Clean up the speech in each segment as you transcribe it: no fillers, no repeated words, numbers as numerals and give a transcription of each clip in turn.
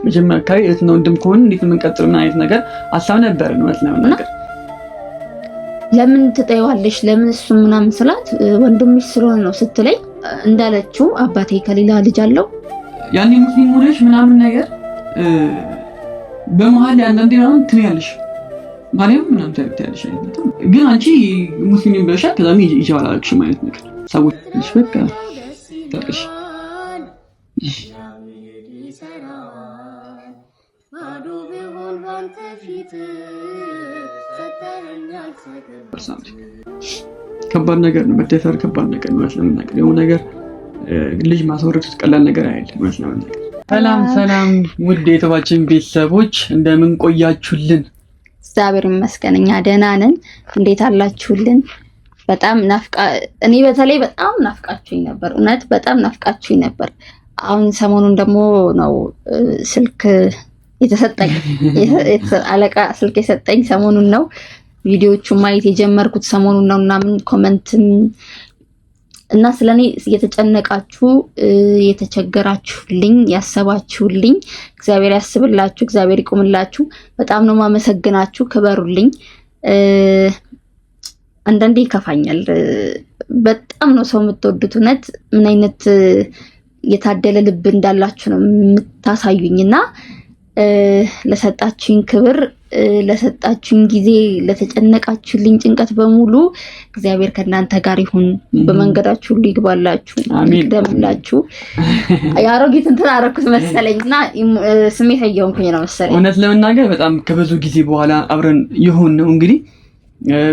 መጀመሪያ አካባቢ እህትና ወንድም ከሆነ እንዴት የምንቀጥል ምን አይነት ነገር ሀሳብ ነበር ነው ለመናገር። ለምን ትጠይዋለሽ ለምን እሱ ምናምን ስላት ወንድምሽ ስለሆነ ነው ስትለኝ እንዳለችው አባቴ ከሌላ ልጅ አለው። ያኔ ሙስሊም ሆነሽ ምናምን ነገር በመሀል አንዳንዴ ምናምን ትያለሽ ማርያም ምናምን ትያለሽ፣ ግን አንቺ ሙስሊም ብለሻል። ከዛም ይጀባል አልክሽም አይነት ነገር ሰዎች በቃ ታውቅሽ ከባድ ነገር ነው። መደፈር ከባድ ነገር ነው። ለመናገር የሆነ ነገር ልጅ ማስወረድ ቀላል ነገር አይደለም። ለመናገር ሰላም ሰላም፣ ውድ የኢትዮባችን ቤተሰቦች እንደምን ቆያችሁልን? እግዚአብሔር ይመስገን እኛ ደህና ነን። እንዴት አላችሁልን? በጣም ናፍቃ እኔ በተለይ በጣም ናፍቃችሁኝ ነበር። እውነት በጣም ናፍቃችሁኝ ነበር። አሁን ሰሞኑን ደግሞ ነው ስልክ የተሰጠኝ፣ አለቃ ስልክ የሰጠኝ ሰሞኑን ነው። ቪዲዮቹን ማየት የጀመርኩት ሰሞኑን ነው ምናምን comment ም እና ስለኔ የተጨነቃችሁ የተቸገራችሁልኝ ያሰባችሁልኝ እግዚአብሔር ያስብላችሁ፣ እግዚአብሔር ይቁምላችሁ። በጣም ነው ማመሰግናችሁ። ክበሩልኝ። አንዳንዴ ይከፋኛል። በጣም ነው ሰው የምትወዱት። እውነት ምን አይነት የታደለ ልብ እንዳላችሁ ነው የምታሳዩኝ እና ለሰጣችሁኝ ክብር፣ ለሰጣችሁኝ ጊዜ፣ ለተጨነቃችሁልኝ ጭንቀት በሙሉ እግዚአብሔር ከእናንተ ጋር ይሁን። በመንገዳችሁ ሁሉ ይግባላችሁ፣ ይቅደምላችሁ። የአሮጊት እንትን አደረኩት መሰለኝ እና ስሜት እየሆንኩኝ ነው መሰለኝ። እውነት ለመናገር በጣም ከብዙ ጊዜ በኋላ አብረን የሆን ነው እንግዲህ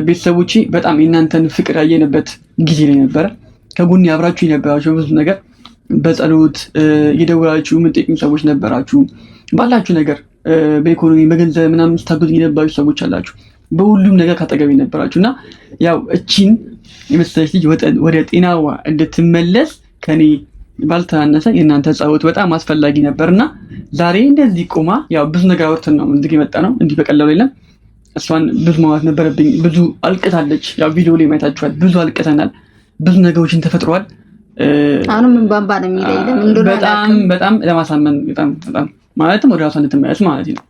ቤተሰቦቼ በጣም የእናንተን ፍቅር ያየንበት ጊዜ ላይ ነበረ። ከጎኔ አብራችሁ የነበራችሁ ብዙ ነገር በጸሎት እየደወላችሁ የምትጠይቁኝ ሰዎች ነበራችሁ። ባላችሁ ነገር በኢኮኖሚ በገንዘብ ምናምን ስታግዙኝ የነበራችሁ ሰዎች አላችሁ። በሁሉም ነገር ካጠገብ የነበራችሁ እና ያው እቺን የመሰለች ልጅ ወደ ጤናዋ እንድትመለስ ከኔ ባልተናነሰ የእናንተ ጸሎት በጣም አስፈላጊ ነበር እና ዛሬ እንደዚህ ቆማ ያው ብዙ ነገር አውርተን ነው እንዲህ የመጣ ነው። እንዲህ በቀላሉ የለም። እሷን ብዙ ማውራት ነበረብኝ። ብዙ አልቅታለች። ያው ቪዲዮ ላይ ማየታችኋል። ብዙ አልቅተናል። ብዙ ነገሮችን ተፈጥሯል። አሁንም እንባ ነው የሚለኝ። ለምን እንደሆነ በጣም በጣም ለማሳመን በጣም በጣም ማለትም ወደ ራሷ እንድትመለስ ማለት ነው።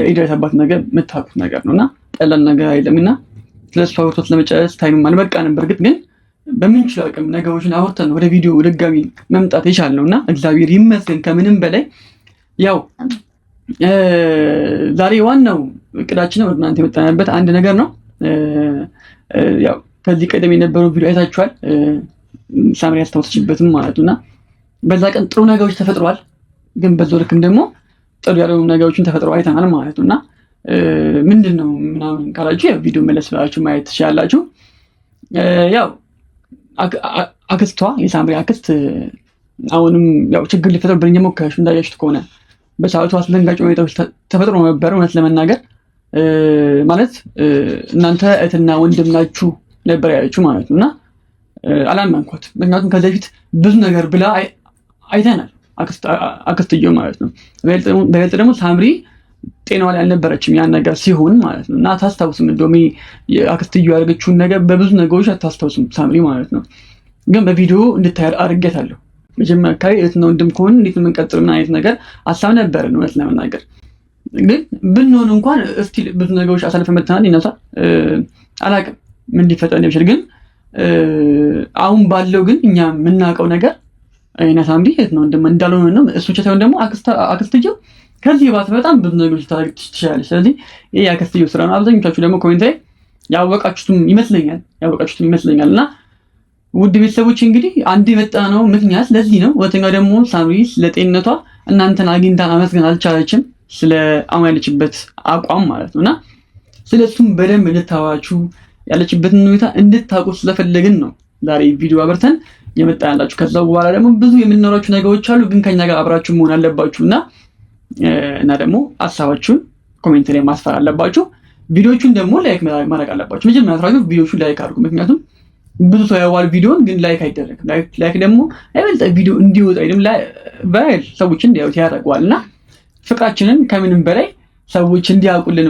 የደረሰባት ነገር የምታውቁት ነገር ነው እና ቀላል ነገር አይደለም እና ስለሱ አውርቶት ለመጨረስ time አልበቃንም። በእርግጥ ግን በምንችለው አቅም ነገሮችን አውርተን ወደ ቪዲዮ ድጋሚ መምጣት የቻልነው እና እግዚአብሔር ይመስገን ከምንም በላይ ያው ዛሬ ዋናው እቅዳችን ወደ እናንተ የመጣንበት አንድ ነገር ነው። ያው ከዚህ ቀደም የነበረው ቪዲዮ አይታችኋል። ሳምሪ ያስታወሰችበትም ማለት ነው እና በዛ ቀን ጥሩ ነገሮች ተፈጥሯል። ግን በዛው ልክም ደግሞ ጥሩ ያልሆኑ ነገሮችን ተፈጥሮ አይተናል ማለት ነው እና ምንድን ነው ምናምን ካላችሁ ያው ቪዲዮ መለስ ብላችሁ ማየት ትችላላችሁ። ያው አክስቷ የሳምሪ አክስት አሁንም ያው ችግር ሊፈጥርብን እየሞከረች እንዳያችሁት ከሆነ በሰዓቱ አስደንጋጭ ሁኔታዎች ተፈጥሮ ነበር። እውነት ለመናገር ማለት እናንተ እህትና ወንድም ናችሁ ነበር ያለችው ማለት ነው እና አላመንኳት። ምክንያቱም ከዚህ በፊት ብዙ ነገር ብላ አይተናል፣ አክስትየው ማለት ነው። በይበልጥ ደግሞ ሳምሪ ጤናዋ ላይ አልነበረችም ያን ነገር ሲሆን ማለት ነው እና አታስታውስም። እንደውም አክስትየው ያደረገችውን ነገር በብዙ ነገሮች አታስታውስም ሳምሪ ማለት ነው። ግን በቪዲዮ እንድታይ አድርጌታለሁ። መጀመሪያ አካባቢ እህትና ወንድም ከሆነ እንዴት የምንቀጥል ምን አይነት ነገር ሀሳብ ነበረን። እውነት ለመናገር ግን ብንሆን እንኳን እስቲ ብዙ ነገሮች አሳልፈን መጥተናል። ይነሳ አላውቅም ምን ሊፈጠር እንደሚችል ግን አሁን ባለው ግን እኛ የምናውቀው ነገር እኔና ሳምሪ እህት ነው እንዳልሆነ ነው። እሱ ብቻ ሳይሆን ደግሞ አክስትየው ከዚህ ባሰ በጣም ብዙ ነገሮች ታደርግ ትችላለች። ስለዚህ ይሄ የአክስትየው ስራ ነው። አብዛኞቻችሁ ደግሞ comment ላይ ያወቃችሁትም ይመስለኛል ያወቃችሁትም ይመስለኛል እና ውድ ቤተሰቦች እንግዲህ አንድ የመጣ ነው ምክንያት ለዚህ ነው። ሁለተኛው ደግሞ ሳምሪ ለጤንነቷ እናንተን አግኝታ አመስገን አልቻለችም፣ ስለ አሁን ያለችበት አቋም ማለት ነው እና ስለ እሱም በደንብ እንድታወራችሁ ያለችበትን ሁኔታ እንድታውቁ ስለፈለግን ነው ዛሬ ቪዲዮ አብርተን የመጣ ያላችሁ። ከዛ በኋላ ደግሞ ብዙ የምንኖራችሁ ነገሮች አሉ፣ ግን ከኛ ጋር አብራችሁ መሆን አለባችሁ እና እና ደግሞ ሀሳባችሁን comment ላይ ማስፈር አለባችሁ። ቪዲዮቹን ደግሞ like ማድረግ አለባችሁ። መጀመሪያ ስራችሁ ቪዲዮቹን like አድርጉ። ምክንያቱም ብዙ ሰው ያዋል ቪዲዮን ግን like አይደረግም። like ደግሞ አይበልጥ ቪዲዮ እንዲወጣ አይደለም viral ሰዎች እንዲያዩት ያደርገዋል። እና ፍቅራችንን ከምንም በላይ ሰዎች እንዲያውቁልን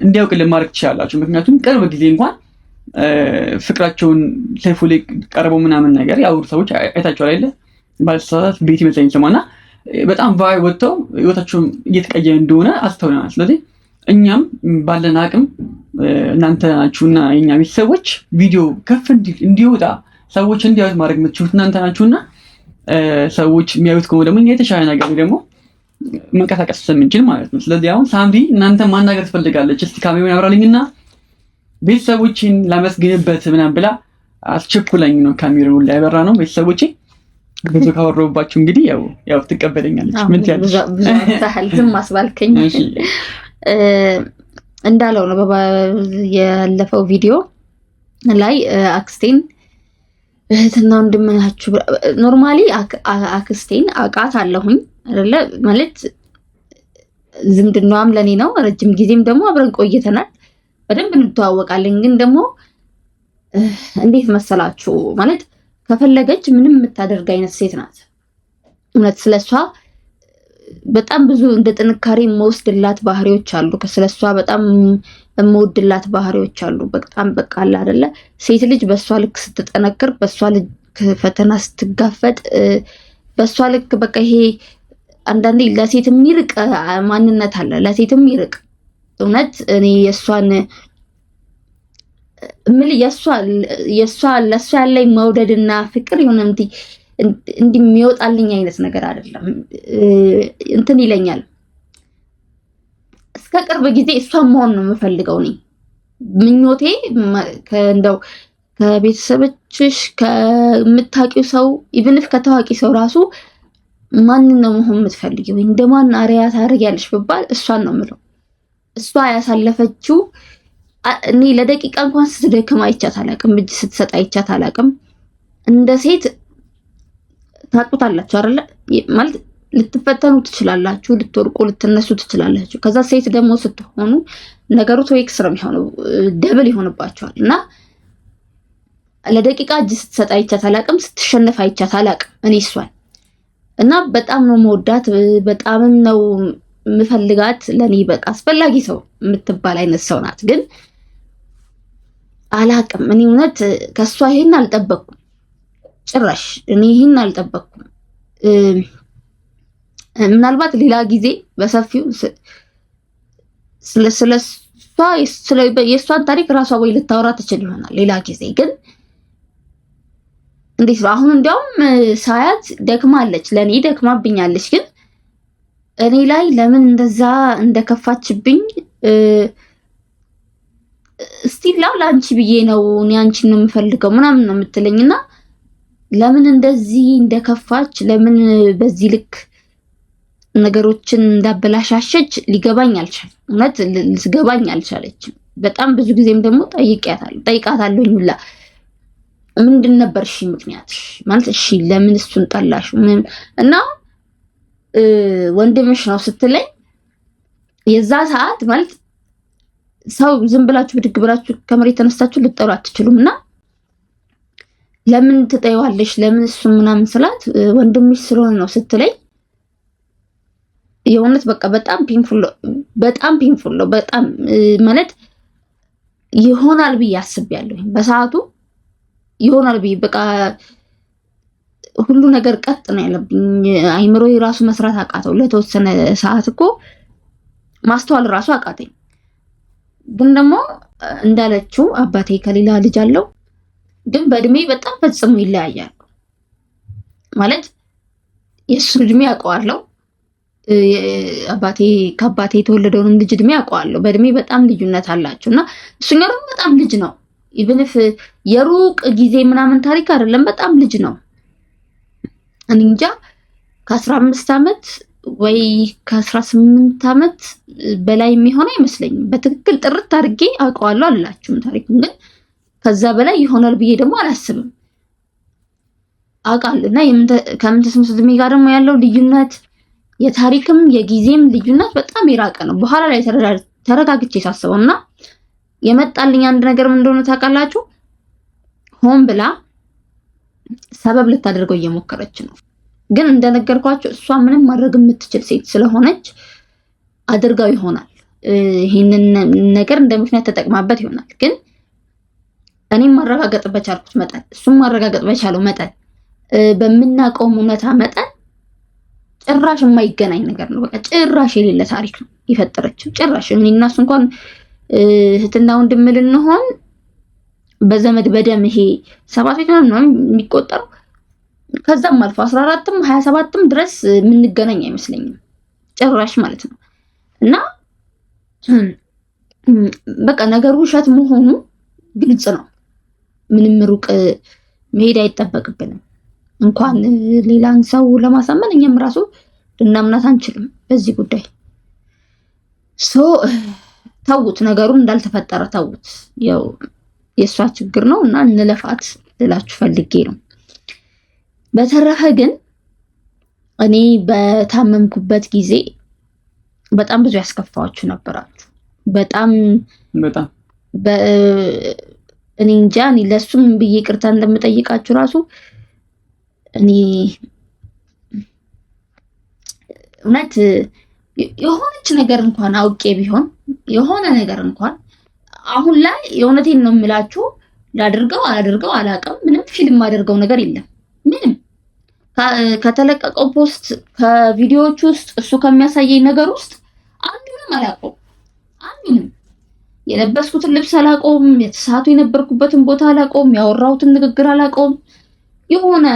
እንዲያውቁልን ማድረግ ትችላላችሁ። ምክንያቱም ቅርብ ጊዜ እንኳን ፍቅራቸውን ሰይፉ ላይ ቀርበው ምናምን ነገር ያወሩ ሰዎች አይታችኋል አይደለ? ባልሳሳት ቤት ይመስለኝ ስሟ እና በጣም viral ወጥተው ህይወታቸውን እየተቀየረ እንደሆነ አስተውለናል። ስለዚህ እኛም ባለን አቅም እናንተ ናችሁና የኛ ቤተሰቦች ቪዲዮ ከፍ እንዲወጣ ሰዎች እንዲያዩት ማድረግ የምትችሉት እናንተ ናችሁና ሰዎች የሚያዩት ከሆነ ደግሞ የተሻለ ነገር ደግሞ መንቀሳቀስ ስለምንችል ማለት ነው። ስለዚህ አሁን ሳምሪ እናንተ ማናገር ትፈልጋለች። እስቲ ካሜራውን ያብራልኝና ቤተሰቦችን ላመስግንበት ምናምን ብላ አስቸኩላኝ ነው ካሜራውን ሊያበራ ነው። ቤተሰቦቼ ብዙ ካወራሁባችሁ እንግዲህ ያው ያው ትቀበለኛለች። ምን ትያለሽ? ብዙ ዝም አስባልከኝ። እንዳለው ነው ያለፈው ቪዲዮ ላይ አክስቴን እህትና ወንድም ናችሁ። Normally አክስቴን አውቃት አለሁኝ አይደለ ማለት ዝምድናዋም ለኔ ነው። ረጅም ጊዜም ደግሞ አብረን ቆይተናል። በደንብ እንተዋወቃለን። ግን ደግሞ እንዴት መሰላችሁ ማለት ከፈለገች ምንም የምታደርግ አይነት ሴት ናት። እውነት ስለሷ በጣም ብዙ እንደ ጥንካሬ የምወስድላት ባህሪዎች አሉ። ስለሷ በጣም የምወድላት ባህሪዎች አሉ። በጣም በቃ አለ አይደለ ሴት ልጅ በሷ ልክ ስትጠነክር፣ በሷ ልክ ፈተና ስትጋፈጥ፣ በሷ ልክ በቃ ይሄ አንዳንዴ ለሴት የሚርቅ ማንነት አለ። ለሴት የሚርቅ እውነት እኔ የእሷን ምን የእሷ ለእሷ ያለኝ መውደድና ፍቅር የሆነ እንዲህ የሚወጣልኝ አይነት ነገር አይደለም። እንትን ይለኛል። እስከ ቅርብ ጊዜ እሷን መሆን ነው የምፈልገው። እኔ ምኞቴ እንደው ከቤተሰቦችሽ ከምታውቂው ሰው even if ከታዋቂ ሰው ራሱ ማንን ነው መሆን የምትፈልጊው ወይ እንደማን አርያ ታደርጊያለሽ ብባል እሷን ነው የምለው። እሷ ያሳለፈችው እኔ ለደቂቃ እንኳን ስትደክም አይቻት አላውቅም። እጅ ስትሰጥ አይቻት አላውቅም። እንደ ሴት ታውቁታላችሁ አይደለ? ማለት ልትፈተኑ ትችላላችሁ፣ ልትወርቁ ልትነሱ ትችላላችሁ። ከዛ ሴት ደግሞ ስትሆኑ ነገሩ 2x ነው የሚሆነው፣ double ይሆንባቸዋል። እና ለደቂቃ እጅ ስትሰጥ አይቻት አላውቅም፣ ስትሸነፍ አይቻት አላውቅም። እኔ እሷን እና በጣም ነው መወዳት፣ በጣምም ነው ምፈልጋት። ለኔ በቃ አስፈላጊ ሰው የምትባል አይነት ሰው ናት። ግን አላቅም እኔ እውነት ከእሷ ይሄን አልጠበቅኩም። ጭራሽ እኔ ይህን አልጠበቅኩም። ምናልባት ሌላ ጊዜ በሰፊው ስለ የእሷን ታሪክ ራሷ ወይ ልታወራ ትችል ይሆናል። ሌላ ጊዜ ግን እንዴት ነው አሁን እንዲያውም ሳያት ደክማለች፣ ለእኔ ደክማብኛለች። ግን እኔ ላይ ለምን እንደዛ እንደከፋችብኝ still ለአንቺ ብዬ ነው እኔ አንቺን ነው የምፈልገው ምናምን ነው የምትለኝና ለምን እንደዚህ እንደከፋች ለምን በዚህ ልክ ነገሮችን እንዳበላሻሸች ሊገባኝ አልቻለም። እውነት ልትገባኝ አልቻለችም። በጣም ብዙ ጊዜም ደግሞ ጠይቃታለሁኝ ሁላ ምንድን ነበር እሺ ምክንያትሽ ማለት እሺ ለምን እሱን ጠላሽ እና ወንድምሽ ነው ስትለኝ የዛ ሰዓት ማለት ሰው ዝም ብላችሁ ብድግ ብላችሁ ከመሬት ተነስታችሁ ልጠሉ አትችሉም። እና ለምን ትጠይዋለሽ ለምን እሱ ምናምን ስላት ወንድምሽ ስለሆነ ነው ስትለኝ የእውነት በቃ በጣም painful በጣም painful ነው። በጣም ማለት ይሆናል ብዬ አስቤያለሁ በሰዓቱ ይሆናል ብዬ በቃ ሁሉ ነገር ቀጥ ነው ያለብኝ። አይምሮ ራሱ መስራት አቃተው። ለተወሰነ ሰዓት እኮ ማስተዋል ራሱ አቃተኝ። ግን ደግሞ እንዳለችው አባቴ ከሌላ ልጅ አለው፣ ግን በእድሜ በጣም ፈጽሞ ይለያያሉ። ማለት የእሱን እድሜ አውቀዋለሁ፣ አባቴ ከአባቴ የተወለደውንም ልጅ እድሜ አውቀዋለሁ። በእድሜ በጣም ልዩነት አላቸው እና እሱኛው ደግሞ በጣም ልጅ ነው። Even if የሩቅ ጊዜ ምናምን ታሪክ አይደለም፣ በጣም ልጅ ነው። እኔ እንጃ ከ15 ዓመት ወይ ከ18 ዓመት በላይ የሚሆነ አይመስለኝም። በትክክል ጥርት አድርጌ አውቀዋለሁ አላችሁም ታሪኩን፣ ግን ከዛ በላይ ይሆናል ብዬ ደግሞ አላስብም። አውቃለሁ እና ከምንተስኖት እድሜ ጋር ደግሞ ያለው ልዩነት የታሪክም የጊዜም ልዩነት በጣም የራቀ ነው። በኋላ ላይ ተረጋግቼ ሳስበው እና የመጣልኝ አንድ ነገር ምን እንደሆነ ታውቃላችሁ? ሆን ብላ ሰበብ ልታደርገው እየሞከረች ነው። ግን እንደነገርኳቸው እሷ ምንም ማድረግ የምትችል ሴት ስለሆነች አድርጋው ይሆናል። ይህንን ነገር እንደ ምክንያት ተጠቅማበት ይሆናል። ግን እኔም ማረጋገጥ በቻልኩት መጠን እሱም ማረጋገጥ በቻለው መጠን በምናውቀውም እውነታ መጠን ጭራሽ የማይገናኝ ነገር ነው። በቃ ጭራሽ የሌለ ታሪክ ነው የፈጠረችው። ጭራሽ እኔ እና እሱ እንኳን እህትና ወንድም ልንሆን በዘመድ በደም ይሄ 7 ቤት ምናምን የሚቆጠረው ከዛም አልፎ 14ም 27ም ድረስ የምንገናኝ አይመስለኝም ጭራሽ ማለት ነው። እና በቃ ነገሩ ውሸት መሆኑ ግልጽ ነው። ምንም ሩቅ መሄድ አይጠበቅብንም። እንኳን ሌላን ሰው ለማሳመን እኛም ራሱ ልናምናት አንችልም በዚህ ጉዳይ። So ተዉት፣ ነገሩን እንዳልተፈጠረ ተዉት። ያው የእሷ ችግር ነው እና እንለፋት ልላችሁ ፈልጌ ነው። በተረፈ ግን እኔ በታመምኩበት ጊዜ በጣም ብዙ ያስከፋችሁ ነበራችሁ። በጣም በጣም እኔ እንጃ እኔ ለሱም ብዬ ይቅርታ እንደምጠይቃችሁ ራሱ እኔ እውነት የሆነች ነገር እንኳን አውቄ ቢሆን የሆነ ነገር እንኳን አሁን ላይ የእውነቴን ነው የምላችሁ፣ ላድርገው አላድርገው አላውቅም። ምንም feel የማደርገው ነገር የለም። ምንም ከተለቀቀው post ከቪዲዮዎች ውስጥ እሱ ከሚያሳየኝ ነገር ውስጥ አንዱንም አላውቀውም። አንዱንም የለበስኩትን ልብስ አላውቀውም። የተሳቱ የነበርኩበትን ቦታ አላውቀውም። ያወራሁትን ንግግር አላውቀውም። የሆነ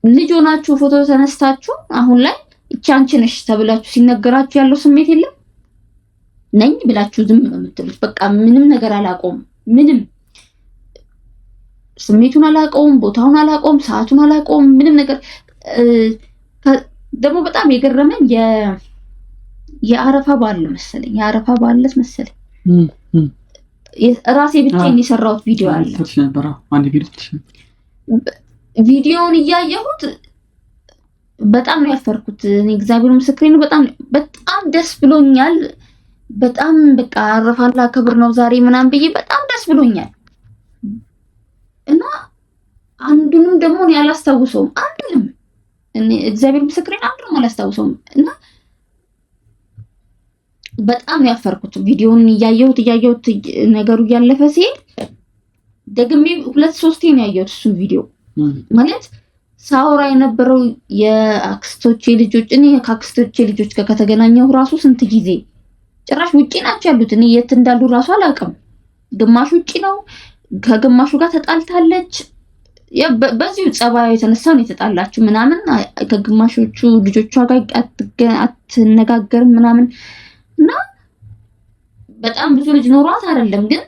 ልጅ ሆናችሁ ፎቶ ተነስታችሁ አሁን ላይ እቺ አንቺ ነሽ ተብላችሁ ሲነገራችሁ ያለው ስሜት የለም ነኝ ብላችሁ ዝም ነው የምትሉት። በቃ ምንም ነገር አላውቀውም። ምንም ስሜቱን አላውቀውም፣ ቦታውን አላውቀውም፣ ሰዓቱን አላውቀውም። ምንም ነገር ደግሞ በጣም የገረመኝ የአረፋ በዓል መሰለኝ፣ የአረፋ በዓል ዕለት መሰለኝ ራሴ ብቻዬን የሰራሁት ቪዲዮ አለ። ቪዲዮውን እያየሁት በጣም ነው ያፈርኩት። እኔ እግዚአብሔር ምስክሬ ነው። በጣም በጣም ደስ ብሎኛል። በጣም በቃ አረፋ ላከብር ነው ዛሬ ምናምን ብዬ በጣም ደስ ብሎኛል። እና አንዱንም ደግሞ እኔ አላስታውሰውም። አንዱንም እኔ እግዚአብሔር ምስክሬ ነው፣ አንዱንም አላስታውሰውም። እና በጣም ነው ያፈርኩት። ቪዲዮውን እያየሁት እያየሁት ነገሩ እያለፈ ሲሄድ ደግሜ 2-3 ነው ያየሁት እሱን ቪዲዮ። ማለት ሳውራ የነበረው የአክስቶቼ ልጆች፣ እኔ ከአክስቶቼ ልጆች ጋር ከተገናኘሁ ራሱ ስንት ጊዜ ጭራሽ ውጪ ናቸው ያሉት። እኔ የት እንዳሉ ራሱ አላውቅም። ግማሹ ውጪ ነው፣ ከግማሹ ጋር ተጣልታለች። በዚሁ ጸባዩ የተነሳ ነው የተጣላችሁ ምናምን። ከግማሾቹ ልጆቿ ጋር አትነጋገርም ምናምን። እና በጣም ብዙ ልጅ ኖሯት አይደለም ግን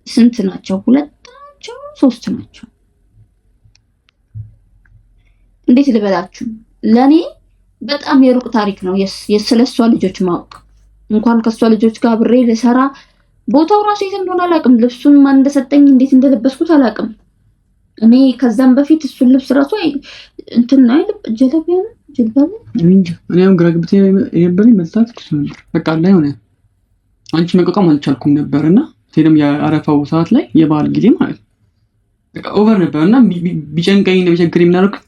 ስንት ናቸው? 2 ናቸው፣ 3 ናቸው። እንዴት ልበላችሁ፣ ለኔ በጣም የሩቅ ታሪክ ነው የስለሷ ልጆች ማወቅ። እንኳን ከሷ ልጆች ጋር አብሬ ልሰራ ቦታው ራሱ የት እንደሆነ አላውቅም። ልብሱን ማን እንደሰጠኝ እንዴት እንደለበስኩት አላውቅም። እኔ ከዛም በፊት እሱን ልብስ ራሱ እንትን ነው ጀለቢያ ነው ጅልባብ እንጂ እኔም ግራ ገብቶ የነበረኝ መጣት በቃ ላይ ሆነ አንቺ መቋቋም አልቻልኩም ነበርና ቴለም የአረፋው ሰዓት ላይ የበዓል ጊዜ ማለት ነው በቃ over ነበርና ቢጨንቀኝ እና ቢቸግረኝ ምን አደረኩት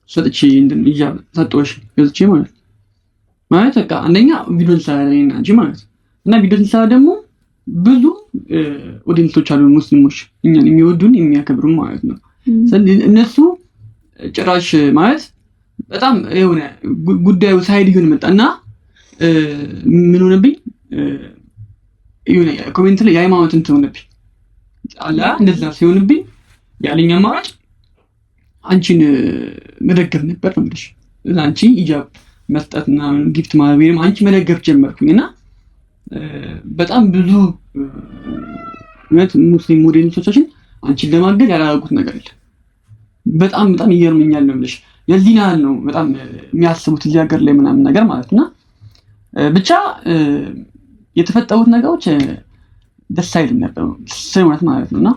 ሰጥቼ እንትን ይዣ ሰጥቶሽ ገዝቼ ማለት ማለት በቃ አንደኛ ቪዲዮ እንሰራለን አንቺ ማለት እና ቪዲዮ እንሰራ ደግሞ ብዙ audience ኦች አሉ ሙስሊሞች እኛን የሚወዱን የሚያከብሩ ማለት ነው። ስለዚህ እነሱ ጭራሽ ማለት በጣም የሆነ ጉዳዩ side ይሁን መጣና ምን ሆነብኝ የሆነ comment ላይ የሃይማኖት እንትን ሆነብኝ አላ እንደዛ ሲሆንብኝ ያለኝ አማራጭ አንቺን መደገፍ ነበር ነው የምልሽ። አንቺ ሂጃብ መስጠት ምናምን gift ማለት አንቺ መደገፍ ጀመርኩኝ እና በጣም ብዙ እውነት ሙስሊም ሞዴሊስቶቻችን አንቺን ለማገዝ ያላደረጉት ነገር የለም። በጣም በጣም ይገርመኛል ነው የምልሽ። የዚህን ያህል ነው በጣም የሚያስቡት እዚህ ሀገር ላይ ምናምን ነገር ማለት እና ብቻ የተፈጠሩት ነገሮች ደስ አይልም ነበር እውነት ማለት ነው። እና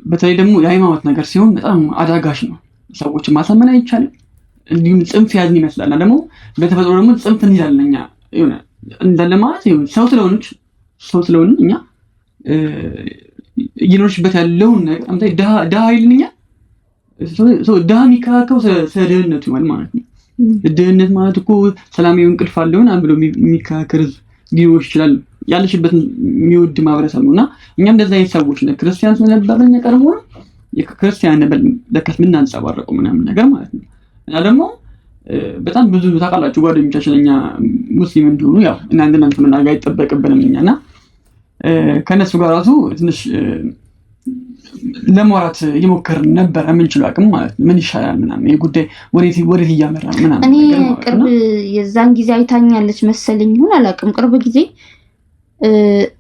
በተለይ ደግሞ የሃይማኖት ነገር ሲሆን በጣም አዳጋሽ ነው። ሰዎችን ማሳመን አይቻልም። እንዲሁም ጽንፍ ያዝን ይመስላል እና ደግሞ በተፈጥሮ ደግሞ ጽንፍ እንይዛለን እኛ የሆነ እንዳለ ማለት ይሁን ሰው ስለሆነች ሰው ስለሆነ እኛ እየኖርሽበት ያለውን ነገር አምታይ ድሃ ድሃ አይልን እኛ ሰው ድሃ የሚከራከረው ስለ ድህነቱ ማለት ነው። ድህነት ማለት እኮ ሰላማዊ እንቅልፍ አለው ምናምን ብሎ የሚከራከር ህዝብ ሊኖር ይችላል። ያለሽበትን የሚወድ ማህበረሰብ ነው እና እኛም እንደዛ አይነት ሰዎች ነን። ክርስቲያን ስለነበርን እኛ ቀድሞ ክርስቲያን ለካስ የምናንጸባረቀው ምናምን ነገር ማለት ነው። እና ደግሞ በጣም ብዙ ታውቃላችሁ ጓደኞቻችን እኛ ሙስሊም እንዲሆኑ ያው እናንተ እናንተ መናገር አይጠበቅብንም እኛ እና ከእነሱ ጋር ራሱ ትንሽ ለማውራት እየሞከርን ነበር፣ የምንችለው አቅም ማለት ነው። ምን ይሻላል ምናምን ይህ ጉዳይ ወዴት እያመራ ነው ምናምን። እኔ ቅርብ የዛን ጊዜ አይታኛለች መሰለኝ ይሁን አላውቅም። ቅርብ ጊዜ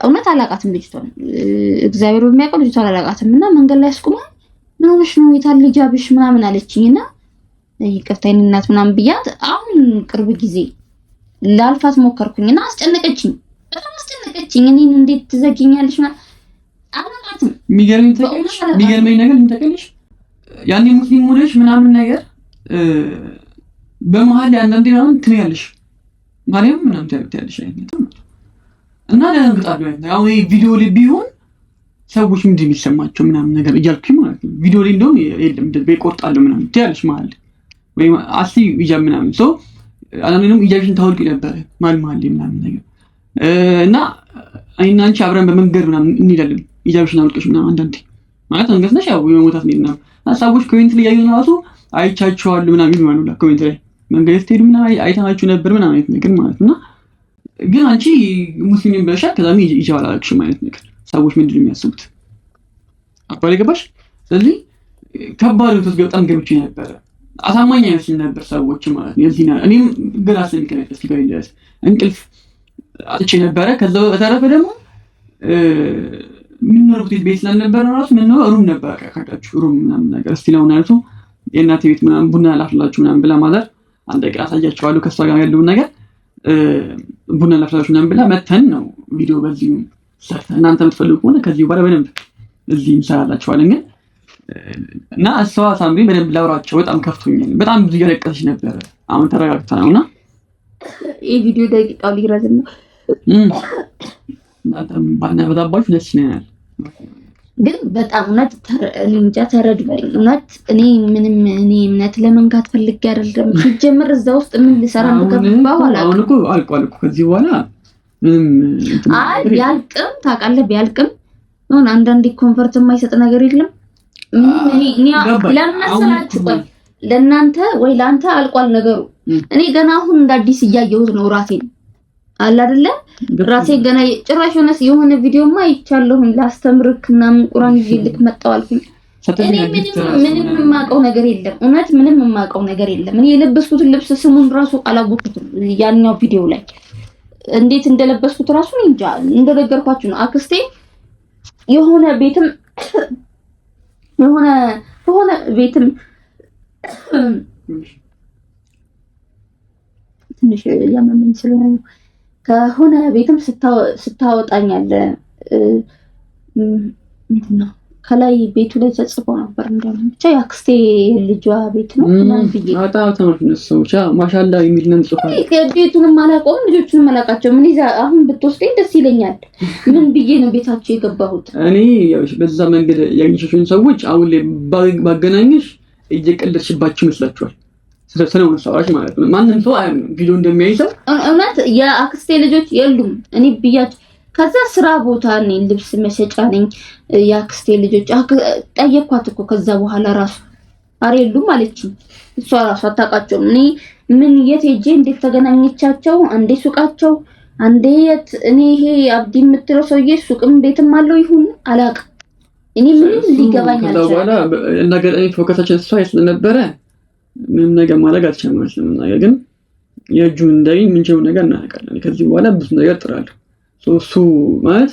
እውነት አላውቃትም ልጅቷን፣ እግዚአብሔር በሚያውቀው ልጅቷን አላውቃትም። እና መንገድ ላይ አስቁማ ምን ሆነሽ ነው የታለ ሂጃብሽ ምናምን አለችኝ። እና ይቅርታ የእኔ እናት ምናምን ብያት፣ አሁን ቅርብ ጊዜ ላልፋት ሞከርኩኝ እና አስጨነቀችኝ፣ በጣም አስጨነቀችኝ። እኔን እንዴት ትዘጊኛለሽ ምናምን አላውቃትም። የሚገርመኝ ነገር ምን ታውቂያለሽ? ያኔ ሙስሊም ሆነሽ ምናምን ነገር በመሀል አንዳንዴ ምናምን ትያለሽ ማርያም ምናምን ትያለሽ አይነት እና ደነግጣለሁ። አሁን ይሄ ቪዲዮ ላይ ቢሆን ሰዎች ምንድን የሚሰማቸው ምናምን ነገር እያልኩኝ ማለት ነው። ቪዲዮ ላይ እንደውም የለም እቆርጣለሁ ምናምን ትያለሽ መሀል ወይ አስሊ ሂጃብ ምናምን ሰው አንዳንዴ ደግሞ ሂጃብሽን ታወልቂ ነበረ መሀል መሀል ላይ ምናምን ነገር እና እኔና አንቺ አብረን በመንገድ ምናምን እንሄዳለን። ሂጃብሽን አውልቀሽ ምናምን አንዳንዴ ማለት አንገት ነሽ ያው የመሞታት እንሄድ ምናምን ሰዎች comment ላይ ያዩን ራሱ አይቻችኋለሁ ምናምን ይሉናል ሁላ comment ላይ መንገድ ስትሄዱ ምናምን አይተናችሁ ነበር ምናምን አይነት ነገር ማለት ነው። ግን አንቺ ሙስሊም ብለሻል፣ ከዛም ሂጃብ አላደረግሽም አይነት ነገር ሰዎች ምንድን ነው የሚያስቡት? አባል ገባሽ? ስለዚህ ከባድ ውስጥ በጣም ገብቼ ነበረ። አሳማኝ አይመስልም ነበር ሰዎች ማለት ነው። የዚህ እኔም ግራ ስለሚከብድ እስኪገባኝ ድረስ እንቅልፍ አጥቼ ነበረ። ከዛ በተረፈ ደግሞ የምንኖርበት ቤት ስላልነበረ ራሱ ምንኖረው room ነበር። ካቃችሁ room ምናምን ነገር እስቲ ለሆነ ያልቱ የእናቴ ቤት ምናምን ቡና ላፍላችሁ ምናምን ብላ mother አንድ ቀን አሳያችኋለሁ ከእሷ ጋር ያለውን ነገር ቡና ላፍላችሁ ምናምን ብላ መተን ነው ቪዲዮ በዚሁ ሰርተን እናንተ የምትፈልጉ ከሆነ ከዚህ በኋላ በደንብ እዚህ እንሰራላችኋለን። ግን እና እሷ ሳምሪ በደንብ ላውራቸው በጣም ከፍቶኛል። በጣም ብዙ እያለቀሰች ነበረ። አሁን ተረጋግታ ነውና ይህ ቪዲዮ ደቂቃው ሊረዝም ነው። ባናበዛባችሁ ደስ ይለናል። ግን በጣም እውነት እንጃ ተረዱኝ። እውነት እኔ ምንም እኔ እምነት ለመንካት ፈልጌ አይደለም። ሲጀምር እዛ ውስጥ ምን ልሰራ እንደገባሁ አላውቅም። አሁን እኮ አልቋል እኮ ከዚህ በኋላ ምንም አይ ቢያልቅም ታውቃለህ፣ ቢያልቅም አሁን አንዳንዴ comfort የማይሰጥ ነገር የለም። እኔ ለምን መሰላችሁ? ቆይ ለእናንተ ወይ ለአንተ አልቋል ነገሩ። እኔ ገና አሁን እንደ አዲስ እያየሁት ነው ራሴን አለ አይደለ ራሴ ገና ጭራሽ የሆነ ቪዲዮማ አይቻለሁኝ ላስተምርክ ምናምን ቁራን ይዤልክ መጣሁ አልኩኝ። እኔ ምንም የማውቀው ነገር የለም፣ እውነት ምንም የማውቀው ነገር የለም። እኔ የለበስኩትን ልብስ ስሙን ራሱ አላወኩትም። ያኛው ቪዲዮ ላይ እንዴት እንደለበስኩት ራሱ እንጃ። እንደነገርኳችሁ ነው። አክስቴ የሆነ ቤትም የሆነ ቤትም ትንሽ ያመመኝ ስለሆነ ከሆነ ቤትም ስታወጣኛለ ምንድን ነው ከላይ ቤቱ ላይ ተጽፎ ነበር። እንደውም ብቻ የአክስቴ ልጇ ቤት ነው ምናምን ብዬ ማሻላ የሚል ነው ጽሑፍ። ቤቱንም አላውቀውም፣ ልጆቹንም አላውቃቸውም። እኔ አሁን ብትወስደኝ ደስ ይለኛል። ምን ብዬ ነው ቤታቸው የገባሁት? እኔ በዛ መንገድ ያገኘሻቸውን ሰዎች አሁን ላይ ባገናኘሽ እየቀለድሽባቸው ይመስላችኋል? ስለሆነ ሰዎች ማለት ነው። ማንም ሰው አያምንም ቪዲዮ እንደሚያይ ሰው። እውነት የአክስቴ ልጆች የሉም። እኔ ብያቸው ከዛ ስራ ቦታ ነኝ፣ ልብስ መሸጫ ነኝ። የአክስቴ ልጆች ጠየኳት እኮ ከዛ በኋላ ራሱ አረ የሉም አለችኝ። እሷ ራሱ አታውቃቸውም። እኔ ምን የት ሄጄ እንዴት ተገናኘቻቸው? አንዴ ሱቃቸው፣ አንዴ የት እኔ ይሄ አብዲ የምትለው ሰውዬ ሱቅም ቤትም አለው ይሁን አላውቅም። እኔ ምንም ሊገባኝ አልቻለም። ከዛ በኋላ እንዳጋጣሚ focus ኣችን እሷ ስለነበረ ምንም ነገር ማድረግ አልቻልንም ማለት ነው። ግን የእጁን እንዳገኝ የምንችለው ነገር እናደርጋለን። ከዚህ በኋላ ብዙ ነገር ጥራለሁ። እሱ ማለት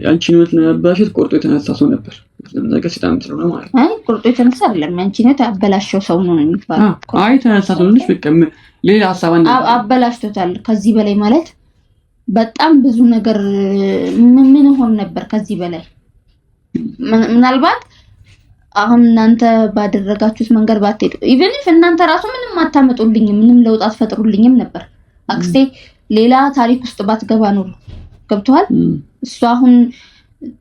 ያንቺን ህይወት ለማበላሸት ቆርጦ የተነሳ ሰው ነበር። ነገር ሲጣም ስለሆነ ማለት ነው። አይ ቆርጦ የተነሳ አይደለም፣ ያንቺን ህይወት አበላሸው ሰው ነው የሚባለው። አይ የተነሳ ሰው ልጅ በቃ ሌላ ሀሳብ አበላሽቶታል። ከዚህ በላይ ማለት በጣም ብዙ ነገር ምን ሆን ነበር ከዚህ በላይ ምናልባት አሁን እናንተ ባደረጋችሁት መንገድ ባትሄዱ even if እናንተ ራሱ ምንም አታመጡልኝም፣ ምንም ለውጥ አትፈጥሩልኝም ነበር። አክስቴ ሌላ ታሪክ ውስጥ ባትገባ ኖሮ ገብቶሃል። እሷ አሁን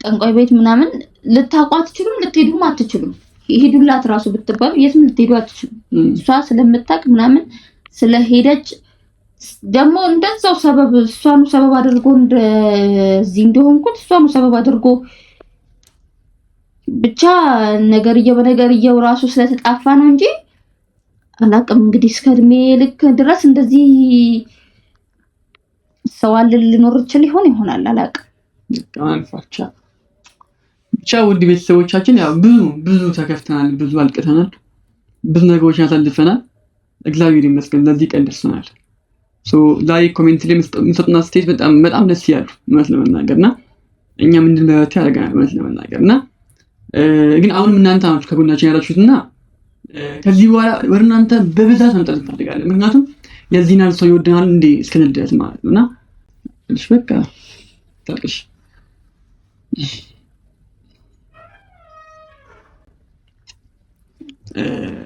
ጠንቋይ ቤት ምናምን ልታውቁ አትችሉም፣ ልትሄዱም አትችሉም። ሄዱላት ራሱ ብትባሉ የትም ልትሄዱ አትችሉም። እሷ ስለምታውቅ ምናምን ስለሄደች ደግሞ እንደዛው ሰበብ እሷኑ ሰበብ አድርጎ እንደዚህ እንደሆንኩት እሷኑ ሰበብ አድርጎ ብቻ ነገርየው በነገርየው ራሱ ስለተጣፋ ነው እንጂ አላቅም። እንግዲህ እስከ እድሜ ልክ ድረስ እንደዚህ ሰው አለ ልኖር ይችል ይሆን ይሆናል አላቅም። ብቻ ውድ ቤተሰቦቻችን ያው ብዙ ብዙ ተከፍተናል፣ ብዙ አልቅተናል፣ ብዙ ነገሮችን አሳልፈናል። እግዚአብሔር ይመስገን ለዚህ ቀን ደርሰናል። So like comment ላይ የምትሰጡን አስተያየት በጣም በጣም ደስ ይላሉ እውነት ለመናገር እና እኛም እንድንበረታ ያደርገናል እውነት ለመናገር እና ግን አሁንም እናንተ ናችሁ ከጎናችን ያላችሁት እና ከዚህ በኋላ ወደ እናንተ በብዛት መምጣት እንፈልጋለን። ምክንያቱም የዚህን ያህል ሰው ይወደናል እንዴ እስክንል ድረስ ማለት ነው እና እሺ በቃ ታልቅሽ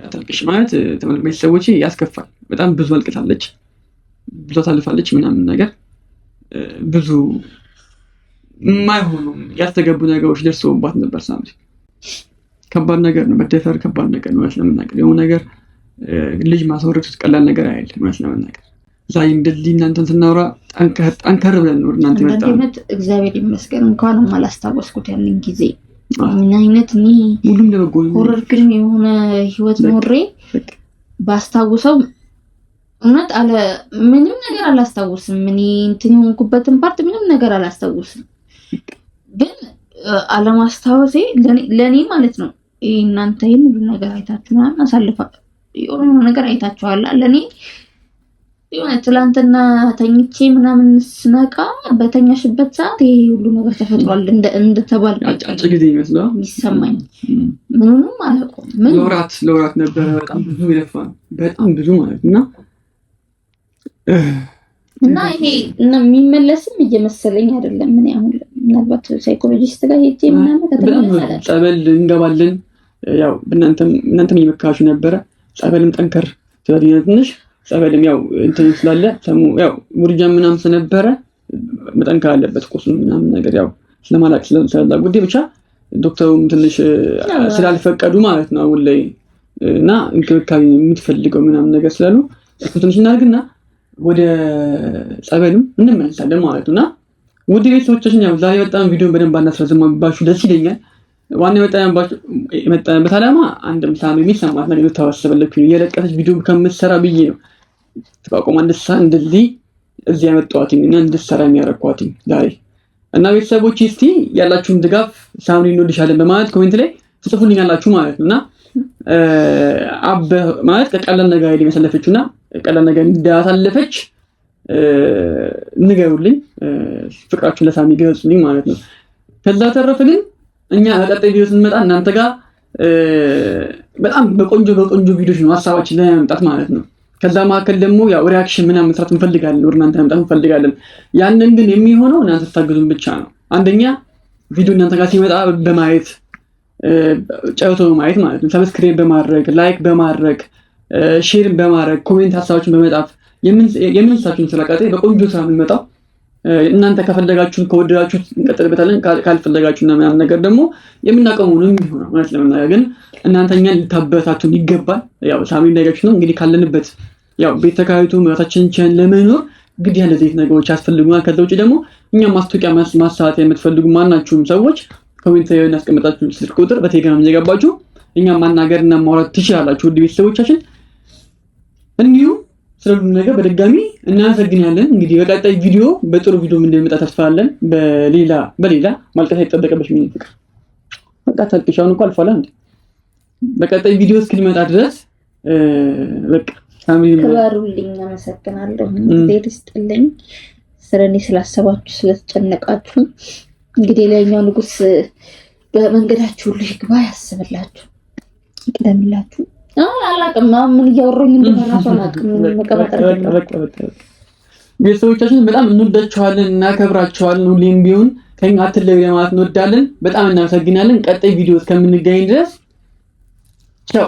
አታልቅሽ ማለት ቤተሰቦቼ ያስከፋል። በጣም ብዙ አልቅሳለች፣ ብዙ አሳልፋለች ምናምን ነገር ብዙ የማይሆኑ ያልተገቡ ነገሮች ደርሰውባት ነበር። ሳምሪ ከባድ ነገር ነው መደፈር፣ ከባድ ነገር ነው ለመናገር የሆነ ነገር ልጅ ማስወረድ ቀላል ነገር አይደለም እውነት ለመናገር ዛሬ እንደዚህ እናንተን ስናወራ ጠንከር ብለን ነው እናንተ የመጣ እግዚአብሔር ይመስገን እንኳንም አላስታወስኩት ያንን ጊዜ። ምን አይነት እኔ ሁሉም ለበጎ ነው። horror ፊልም የሆነ ህይወት ኖሬ ባስታውሰው እውነት አለ ምንም ነገር አላስታውስም። እኔ እንትን የሆንኩበትን part ምንም ነገር አላስታውስም። ግን አለማስታወሴ ለኔ ማለት ነው ይሄ እናንተ ይሄን ሁሉ ነገር አይታችሁ ምናምን አሳልፋ የሆነ ነገር አይታችኋል። ለኔ የሆነ ትላንትና ተኝቼ ምናምን ስነቃ በተኛሽበት ሰዓት ይሄ ሁሉ ነገር ተፈጥሯል እንደተባል አጭር ጊዜ ይመስላል የሚሰማኝ ምኑንም አላውቀውም። ምን ለወራት ለወራት ነበረ በጣም ብዙ የለፋ በጣም ብዙ ማለት እና እና ይሄ እና የሚመለስም እየመሰለኝ አይደለም። ምን አሁን ምናልባት psychologist ጋር ሄጄ ምናምን ከተመለሰ ጸበል እንገባለን። ያው እናንተም እየመከራችሁ ነበረ። ጸበልም ጠንከር ስለዚህ ትንሽ ጸበልም ያው እንትን ስላለ ያው ውርጃ ምናምን ስለነበረ መጠንከር አለበት ቁስሉ ምናምን ነገር ያው ስለማላቅ ስለላ ጉዳይ ብቻ ዶክተሩም ትንሽ ስላልፈቀዱ ማለት ነው አሁን ላይ እና እንክብካቤ የምትፈልገው ምናምን ነገር ስላሉ እሱ ትንሽ እናድርግና ወደ ጸበልም እንመለሳለን ማለት ነው። እና ውድ ቤተሰቦቻችን ያው ዛሬ በጣም ቪዲዮን በደንብ አናስረዝማባችሁ ደስ ይለኛል። ዋና የመጣንበት ዓላማ አንድም ሳሚ የሚሰማት ነገር ልታወስበለኩኝ የለቀሰች ቪዲዮ ከምትሰራ ብዬ ነው። ተቋቁማ እንድትሰራ እንደዚህ እዚህ ያመጣኋትኝ እና እንድትሰራ የሚያረኳትኝ ዛሬ እና ቤተሰቦች እስቲ ያላችሁን ድጋፍ ሳምሪ እንወድሻለን በማለት comment ላይ ትጽፉልኛላችሁ ማለት ነው። እና አበ ማለት ቀላል ነገር አይደለም ያሳለፈችው እና ቀላል ነገር እንዳሳለፈች ንገሩልኝ፣ ፍቅራችሁን ለሳሚ ገለጹልኝ ማለት ነው። ከዛ ተረፈ ግን እኛ በቀጣይ ቪዲዮ ስንመጣ እናንተ ጋር በጣም በቆንጆ በቆንጆ ቪዲዮች ነው ሀሳባችን ለመምጣት ማለት ነው። ከዛ መካከል ደግሞ ያው reaction ምናምን መስራት እንፈልጋለን፣ ወደ እናንተ መምጣት እንፈልጋለን። ያንን ግን የሚሆነው እናንተ ስታግዙን ብቻ ነው። አንደኛ ቪዲዮ እናንተ ጋር ሲመጣ በማየት ጨርሶ በማየት ማለት ነው። subscribe በማድረግ like በማድረግ share ን በማድረግ comment ሀሳቦችን በመጻፍ የምንሳችሁን ስራ ቀጣይ በቆንጆ ስራ የምንመጣው እናንተ ከፈለጋችሁ ከወደዳችሁት እንቀጥልበታለን። ካልፈለጋችሁና ምናምን ነገር ደግሞ የምናቀመው ነው የሚሆነው። ማለት ለመናገር ግን እናንተ እኛን ልታበረታቱን ይገባል። ያው ሳሚ እንዳያችሁ ነው እንግዲህ ካለንበት ያው ቤት ተከራይቶ መራታችንን ችለን ለመኖር ግድ ያለ ዘይት ነገሮች ያስፈልጉናል። ከዛ ውጭ ደግሞ እኛም ማስታወቂያ ማሰራት የምትፈልጉ ማናችሁም ሰዎች comment ላይ እናስቀምጣችሁ ስልክ ቁጥር በቴሌግራም እየገባችሁ እኛም ማናገር እና ማውራት ትችላላችሁ። ውድ ቤተሰቦቻችን እንዲሁም ስለሁሉም ነገር በድጋሚ እናመሰግናለን። እንግዲህ በቀጣይ ቪዲዮ በጥሩ ቪዲዮ እንደሚመጣ ተስፋ አለን። በሌላ በሌላ ማልቀስ አይጠበቅብሽም። ምን ፍቅር በቃ ታልቅሽ። አሁን እኮ አልፏል። አንዴ በቀጣይ ቪዲዮ እስክንመጣ ድረስ በቃ ክበሩልኝ። አመሰግናለሁ። እግዚአብሔር ይስጥልኝ። ስለኔ ስላሰባችሁ ስለተጨነቃችሁ፣ እንግዲህ ላይኛው ንጉስ በመንገዳችሁ ሁሉ ይግባ፣ ያስብላችሁ፣ ይቅደምላችሁ። አላቅም ምን እያወራኝ እንደሆነ እራሱ አላቅም። ቤተሰቦቻችን በጣም እንወዳችኋለን፣ እናከብራችኋለን። ሁሌም ቢሆን ከኛ አትለዩ ለማለት እንወዳለን። በጣም እናመሰግናለን። ቀጣይ ቪዲዮ እስከምንገኝ ድረስ ቻው።